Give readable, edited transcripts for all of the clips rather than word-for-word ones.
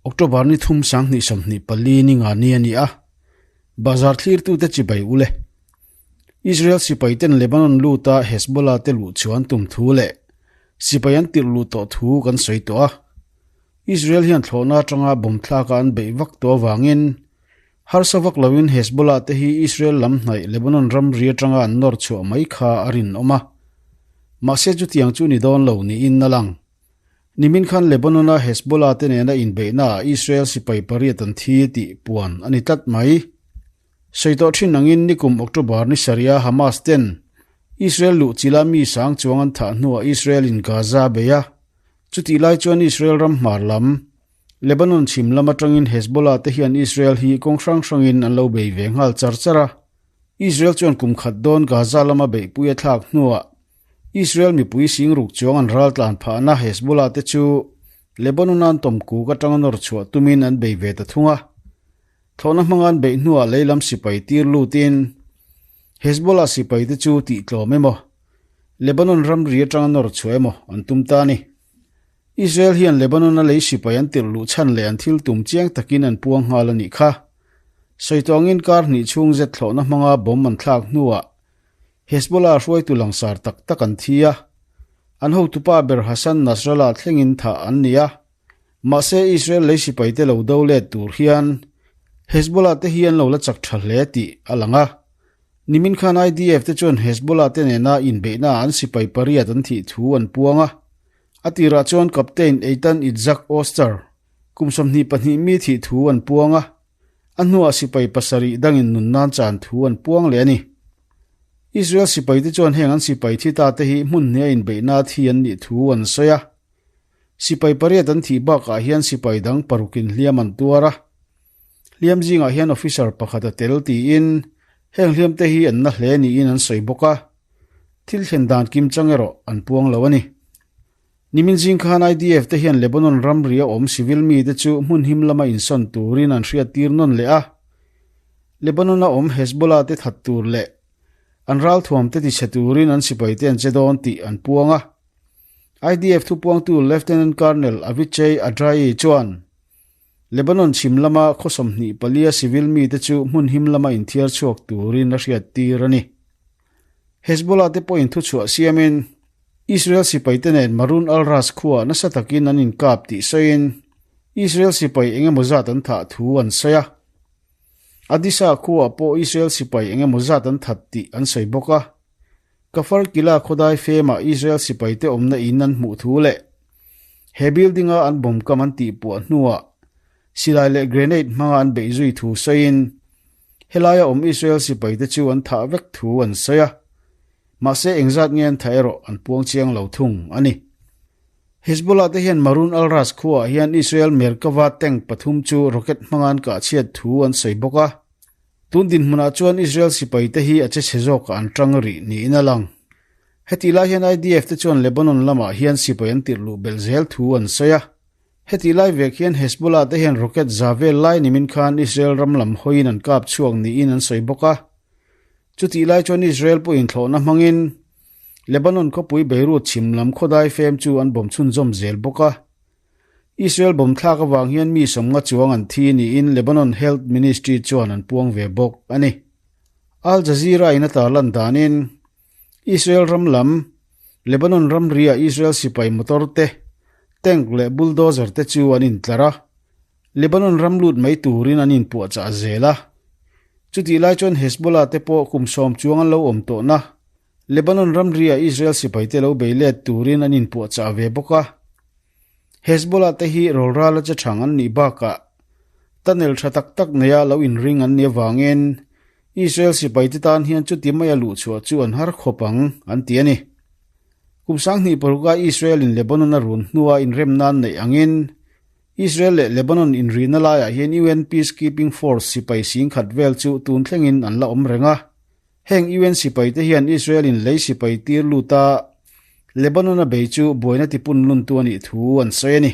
October ni thum 2024 ni nga ni a ni a, Bazar thlirtute chibai ule. Israel sipaiten Lebanon luta Hezbollah te luh chuan tum thu leh sipai an tirh luh tawh thu kan sawi tawh a. Israel hian thlawhna atanga bomb thlaka an beih vak tawh avangin harsa vak loin Hezbollah te hi Israel lam hnaih Lebanon ramri atanga an nawr chhuah mai kha a rinawm a. Mahse chutiang chu ni dawn lo niin a lang. Nimin khan Lebanon-a Hezbollah te nena inbeihnaah Israel sipai pariat an thi tih puan a ni tlat mai. Sawi tawh thin angin nikum October ni sarih a Hamas ten Israel luh chila mi sang chuang an thah hnuah Israel in Gaza a bei a. Chutih lai chuan Israel ram hmar lam, Lebanon chhim lam atangin Hezbollah te hian Israel hi kawng hrang hrangin an lo bei ve nghal char char a. Israel chuan kum khat dawn Gaza lama beihpui a thlak hnuah Israel mipui singruk chuang an ral tlan phahna Hezbollah te chu Lebanon an tawm kuk atanga nawr chhuah tumin an bei ve ta thung a. Thlawhna hmanga an beih hnuah leilam sipai tir lutin Hezbollah sipai te chu tih tlawm emaw, Lebanon ramri atanga nawr chhuah emaw an tum ta a ni. Israel hian Lebanon a lei sipai an tirh luh chhan leh an thil tum chiang takin an puang nghal a nih kha. Sawi tawngin kar hnih chhung zet thlawhna hmanga bomb an thlak hnuah Hezbollah hruaitu langsar tak tak an thi a, an hotupa ber Hassan Nasrallah thlengin thah an ni a. Mahse Israel lei sipaite lo do let tur hian Hezbollah te hi an lo la chak tha hle tih a lang a. Nimin khan IDF te chuan Hezbollah te nena inbeihna an sipai pariat an thih thu an puang a. A tirah chuan Captain Eitan Itzhak Oster, kum 22 mi thih thu an puang a. A hnuah sipai pasarih dangin nun nan chan thu an puang leh a ni. Israel sipaite chuan heng an sipai thi ta te hi hmun hnia inbeihna thi an nih thu an sawi a. Sipai pariat an thih bakah hian sipai dang parukin hliam an tuar a. Hliam zingah hian officer pakhat a tel tiin heng hliamte hi an na hle niin an sawi bawk a. Thil thlen dan kim chang erawh an puang lo a ni. Nimin zing khan IDF te hian Lebanon ramri a awm civil mite chu hmun him lama insawn turin an hriattir nawn leh a. Lebanon a awm Hezbollah te that tur leh an ralthuam te tichhe turin an sipaite an che dawn tih an puang a. IDF thupuangtu Lieutenant Colonel Avichai Adraee chuan Lebanon chhim lama khaw 24 a civil mite chu hmun him lama inthiar chhuak turin a hriattir a ni. Hezbollah te pawhin thuchhuah siamin Israel sipaite nen Maroun al-Ras khuaah nasa takin an inkap tih sawiin Israel sipai eng emaw zat an thah thu an sawi a. Adisa khuaah pawh Israel sipai eng emaw zat an that tih an sawi bawk a. Kafar Kila khawdai femah Israel sipaite awmna in an hmuh thu leh he building-a an bomb kam an tihpuah hnuah silai leh grenade hmanga an beih zui thu sawiin helaia awm Israel sipaite chu an thah vek thu an sawi a, mahse engzat nge an thah erawh an puang chiang lo thung a ni. Hezbollah te hian Maroun al-Ras khuaah hian Israel Merkava tank pathum chu rocket hmanga an kahchhiat thu an sawi bawk a. Tun dinhmunah chuan Israel sipaite hi a che chhe zawkah an tang rih niin a lang. Hetih lai hian IDF te chuan Lebanon lamah hian sipai an tirh luh belh zel thu an sawi a. Hetih lai vek hian Hezbollah te hian rocket za vel lai nimin khan Israel ram lam hawiin an kap chhuak niin an sawi bawk a. Chutih lai chuan Israel pawhin thlawhna hmangin Lebanon khawpui Beirut chhim lam khawdai fem chu an bawm chhunzawm zel bawk a. Israel bomb thlak avang hian mi sawmnga chuang an thi niin Lebanon Health Ministry chuan an puang ve bawk a ni. Al Jazeera in a tarlan danin Israel ram lam, Lebanon ramria Israel sipai motor te, tank leh bulldozer te chu an intlar a, Lebanon ram lut mai turin an inpuahchah zel a. Chutih lai chuan Hezbollah te pawh kum sawm chuang an lo awm tawhna Lebanon ramria Israel sipaite lo bei let turin an inpuahchah ve bawk a. Hezbollah te hi rawlral a che thang an nih bakah tunnel tha tak tak neia lo inring an nih avangin Israel sipaite tan hian chuti maia luhchhuah chu an har khawp ang an ti a ni. Kum 2006 a Israel in Lebanon a run hnua inrem nan neih angin Israel leh Lebanon inrihna laiah hian UN Peacekeeping Force sipai singkhat vel chu tun thlengin an la awm reng a. Heng UN sipaite hian Israel in lei sipai tir lut a, Lebanon a bei chu buaina tipun luntu a nih thu an sawi a ni.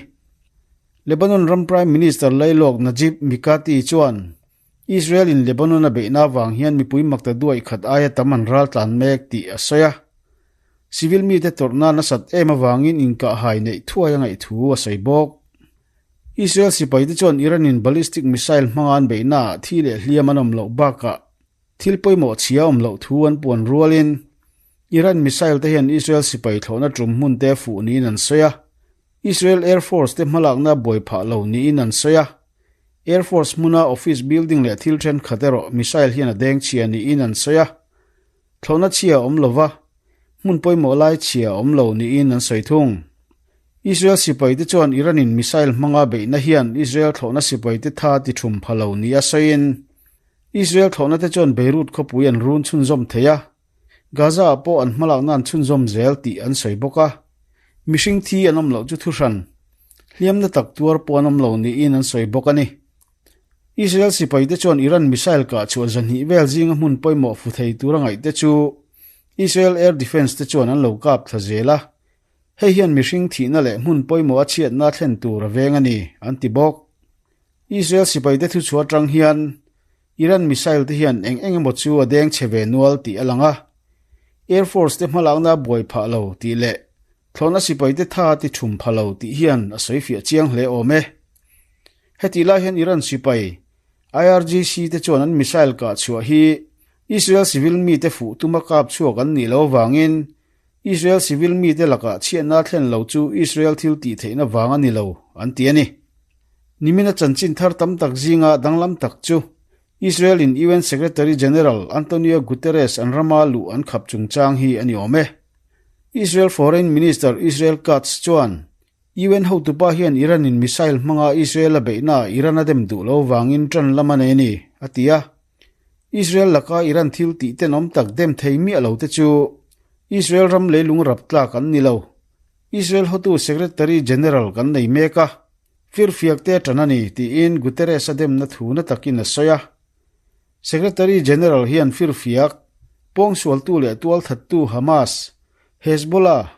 Lebanon ram Prime Minister Lailawk Najib Mikati chuan Israel in Lebanon a beihna avang hian mipui makta duaih khat aia tam an ral tlan mek tih a sawi a. Civil mite tawrhna nasat em avangin inkahhai neih thuai a ngaih thu a sawi bawk. Israel sipaite chuan Iran-in ballistic missile hmanga an beihnaah thi leh hliam an awm loh bakah thil pawimawh chhia awm loh thu an puan rualin Iran missile te hian Israel sipai thlawhna tum hmun te fuh niin an sawi a, Israel Air Force te hmalakna buai phah lo niin an sawi a. Air Force hmuna office building leh thil thenkhat erawh missile hian a deng chhia niin an sawi a. Thlawhna chhia a awm lo va, hmun pawimawh lai chhia a awm lo niin an sawi thung. Israel sipaite chuan Iran-in missile hmanga beihna hian Israel thlawhna sipaite tha ti thum pha lo nia sawiin, Israel thlawhnate chuan Beirut khawpui an run chhunzawm thei a, Gaza-ah pawh an hmalakna an chhunzawm zel tih an sawi bawk a. Mihring thi an awm loh chu thuhran, hliamna tak tuar pawh an awm lo niin an sawi bawk a ni. Israel sipaite chuan Iran missile kah chhuah zahnih vel zinga hmun pawimawh fu thei tura ngaihte chu Israel Air Defence te chuan an lo kap thla zel a, hei hian mihring thihna leh hmun pawimawh a chhiatna thlen tur a veng a ni, an ti bawk. Israel sipaite thuchhuah atang hian Iran missile te hian eng eng emaw chu a deng chhe ve nual tih a lang a, Air Force te hmalakna a buai phah lo tih leh thlawhna sipaite tha ti thum pha lo tih hian a sawi fiah chiang hle awm e. Hetih lai hian Iran sipai IRGC te chuan an missile kah chhuah hi Israel civil mite fuh tuma kap chhuak an nih loh avangin Israel civil mite lakah chhiatna thlen lo chu Israel thil tih theihna vang a ni lo, an ti a ni. Nimina chanchin thar tam tak zinga danglam tak chu Israel in UN Secretary General Antonio Guterres an rama luh an khap chungchang hi a ni awm e. Israel Foreign Minister Israel Katz chuan UN hotupa hian Iran in missile hmanga Israel a beihnaah Iran a dem duh lo vangin ṭan lam a nei a ni, a ti a. Israel laka Iran thil tih tenawm tak dem thei miah lo te chu Israel ram leilung rap tlak an ni lo. Israel hotu Secretary General kan nei mek a, firfiak te ṭan a ni, tiin Guterres a demna thu na takin a sawi a. Secretary General hian firfiak, pawngsualtu leh tualthattu Hamas, Hezbollah,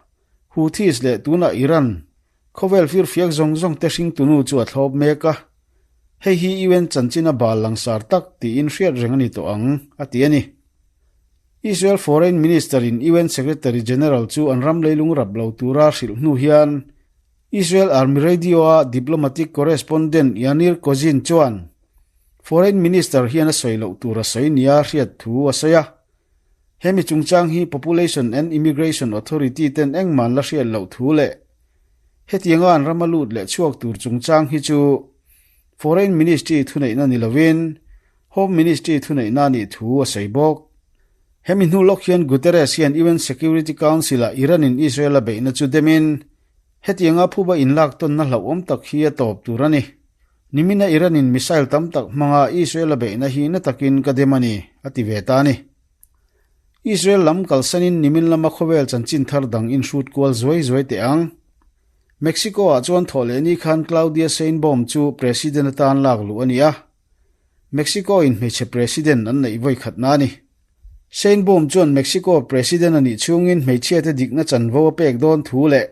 Houthis leh tunah Iran, khawvel firfiak zawng zawng te hringtunu chu a thlawp mek a, hei hi UN chanchin a bal langsar tak tiin hriat reng a ni tawh ang, a ti a ni. Israel Foreign Minister in UN Secretary General chu an ram leilung rap lo tura hrilh hnu hian Israel Army Radio-a diplomatic correspondent Yanir Kozin chuan Foreign Minister hian a sawi loh tur a sawi nia hriat thu a sawi a. Hemi chungchang hi Population and Immigration Authority ten engmah an la hriat loh thu leh hetianga an rama lut leh chhuak tur chungchang hi chu Foreign Ministry thuneihna ni lovin Home Ministry thuneihna a nih thu a sawi bawk. Hemi hnu lawk hian Guterres hian UN Security Council-ah Iran-in Israel a beihna chu demin hetianga phuba inlak tawnna hlauhawm tak hi a tawp tur a ni. Nimina Iran-in missile tam tak hmanga Israel a beihna hi na takin ka dem a ni, a ti ve ta a ni. Israel lam kalsanin nimin lama khawvel chanchin thar dang inhrut kual zuai zuai teh ang. Mexico-ah chuan thawhlehni khan Claudia Sheinbaum chu president atan lak luh a ni a. Mexico-in hmeichhe president an neih vawi khatna a ni. Sheinbaum chuan Mexico president a nih chhungin hmeichhiate dikna chanvo a pek dawn thu leh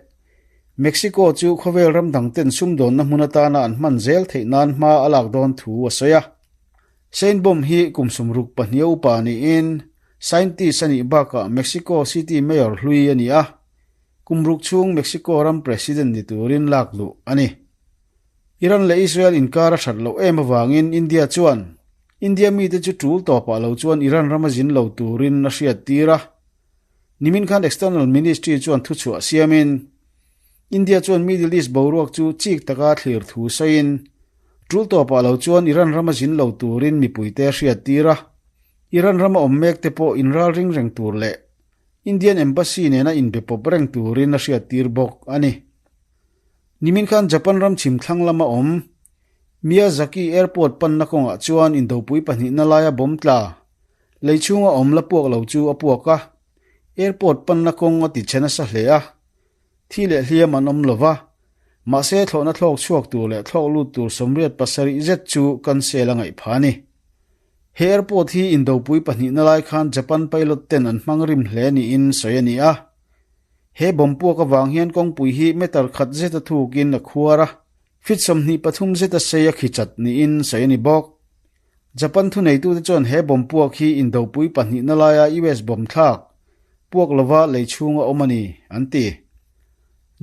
Mexico chu khawvel ram dangten sumdawnna hmun atana an hman zel theih nan hma a lak dawn thu a sawi a. Sheinbaum hi kum 62 upa niin scientist a nih bakah Mexico City Mayor hlui a ni a, kum ruk chhung Mexico ram president ni turin lak luh a ni. Iran leh Israel inkar a that loh em avangin India chuan India mite chu tul tawpah lo chuan Iran rama zin lo turin a hriat tir a. Nimin khan External Ministry chuan thuchhuah siamin, India chuan Middle East boruak chu chik taka thlir thu sawiin, tul tawpah lo chuan Iran rama zin lo turin mipuite a hriattir a, Iran rama awm mekte pawh inralring reng tur leh Indian Embassy nena inbe pawp reng turin a hriattir bawk a ni. Nimin khan Japan ram chhim thlang lama awm Miyazaki Airport panna kawngah chuan indopui pahnihna laia bomb tla Lei chhunga awm la puak lo chu a puak a, airport panna kawng a ti chhe nasa hle a, thi leh hliam an awm lo va, mahse thlawhna thlawk chhuak tur leh thlawk lut tur 87 zet chu cancel a ngaih phah a ni. He airport hi indopui pahnihna lai khan Japan pilot ten an hmang rim hle niin sawi a ni a. He bomb puak avang hian kawngpui hi meter khat zeta thukin a khuar a, feet 23 zeta sei a khichat niin sawi a ni bawk. Japan thuneitute chuan he bomb puak hi indopui pahnihna laia US bomb thlak puak lova lei chhunga awm a ni, an ti.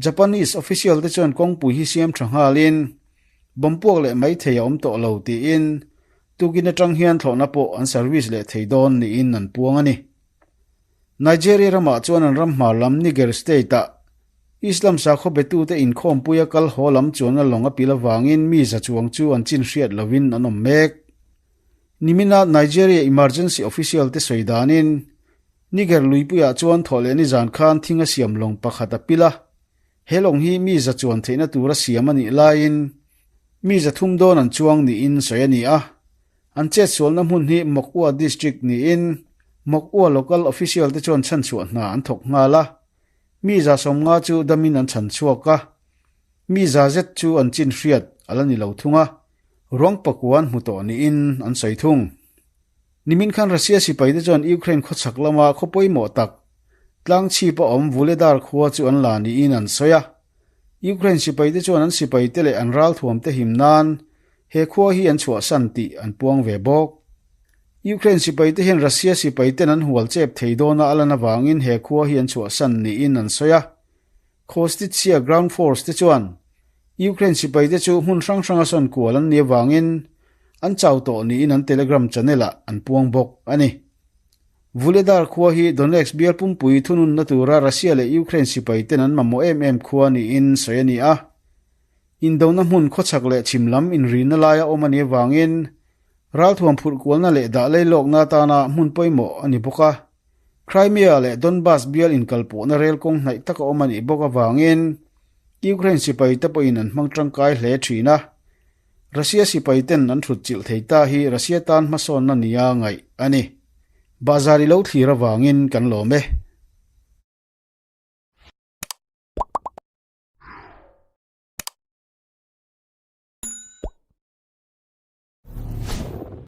Japanese official te chuan kawngpui hi siam tha nghalin Bomb puak leh mai thei a awm tawh lo tiin tukin atang hian thlawhna pawh an service leh thei dawn niin an puang a ni. Nigeria ramah chuan an ram hmar lam Niger State-ah Islam sakhaw betute inkhawmpuia kal haw lam chuanna lawng a pil avangin mi za chuang chu an chin hriat lovin an awm mek. Nimina Nigeria emergency official te sawi danin Niger luipuiah chuan thawh leh nizan khan thing a siam lawng pakhat a pil a. He lawng hi mi za chuan theihna tura siam a nih laiin mi za thum dawn an chuang niin sawi a ni a. An chetsualna hmun hi Mokua District niin Mokua local official te chuan chhanchhuah hna an thawk nghal a. Mi za 50 chu damin an chhan chhuak a, mi za zet chu an chin hriat a la ni lo thung a, ruang pakua an hmu tawh niin an sawi thung. Nimin khan Russia sipaite chuan Ukraine khawchhak lama khaw pawimawh tak, tlang chhip a awm Vuhledar khua chu an la niin an sawi a. Ukraine sipaite chuan an sipaite leh an ralthuamte him nan he khua hi an chhuahsan tih an puang ve bawk. Ukraine sipaite hian Russia sipaiten an hual chep thei dawna a lan avangin he khua hi an chhuahsan niin an sawi a. Khostitsia Ground Force te chuan Ukraine sipaite chu hmun hrang hranga sawn kual an nih avangin an chau tawh niin an Telegram channel-ah an puang bawk a ni. Vuhledar khua hi Donetsk bial pumpui thununna tura Russia leh Ukraine sipaiten an mamawh em em khua niin sawi a ni a. Indona hmun khawchhak leh chhim lam inrina laia awm a nih avangin ralthuam phurh kualna leh dah leilawkna atana hmun pawimawh a ni bawk a. Crimea leh Donbas bial inkalpawhna rel kawng hnaih taka awm a nih bawk avangin Ukraine sipaite pawhin an hmang tangkai hle thin a. Russia sipaiten an thut chilh thei ta hi Russia tan hmasawnna nia ngaih a ni. Bahzar i lo thlir avangin kan lawm e.